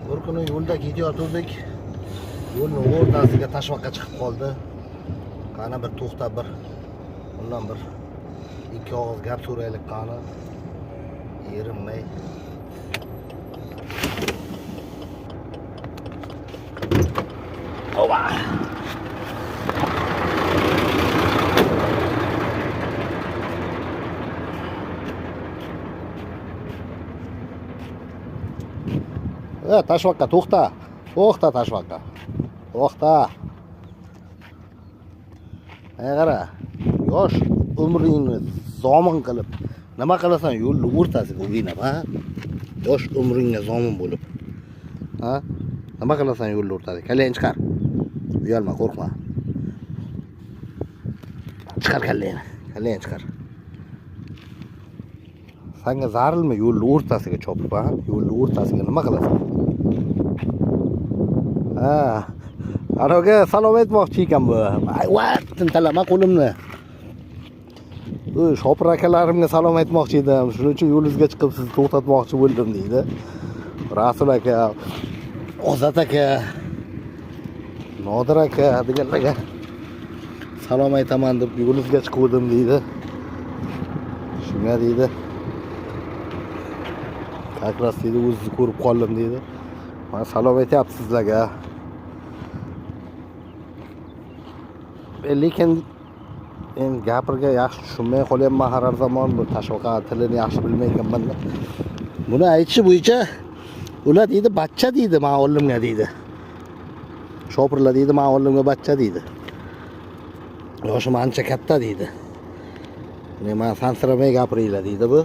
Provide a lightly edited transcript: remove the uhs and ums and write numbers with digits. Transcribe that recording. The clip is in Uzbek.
Bir kuni yo'lda ketayotgandik. Yo'lning o'rtasiga tashvaqqa chiqib qoldi. Qani bir to'xtab bir undan bir ikki og'iz gap so'raylik qani. Erinmay. Oba. Tashvaqqa to'xta. To'xta tashvaqqa. To'xta. Qara. Yosh umringni zomin qilib nima qilasan yo'lni o'rtasiga o'ynab, ha? Yosh umringga zomin bo'lib. Ha? Nima qilasan yo'lni o'rtasiga? Kallangni chiqar. Uyalma, qo'rqma. Chiqar kallangni. Kallangni chiqar. Sanga zarilmi yo'lni o'rtasiga chopib, ha? Yo'lni o'rtasiga nima qilasan? Ha. Anaga salom aytmoqchi ekan bu. Ay, tintalama qo'limni. Shopir akalarimga salom aytmoqchi edim. Shuning uchun yo'lingizga chiqib sizni to'xtatmoqchi bo'ldim deydi. Rasul aka, Ozat aka, Nodir aka deganlarga salom aytaman deb yo'lingizga chiquvdim deydi. Shunga deydi. Как раз deydi, o'zingizni ko'rib qoldim deydi. Mana salom aytyapti sizlarga. Lekin endi gapirga yaxshi tushunmay qolyapman har zamon, bu tashviqa tilini yaxshi bilmay ekanman. Buni aytishi bo'yicha ular deydi, bachcha deydi, men oldimga deydi. Shopirlar deydi, men oldimga bachcha deydi. Yoshim ancha katta deydi. Men sansiramay gapiringlar deydi bu.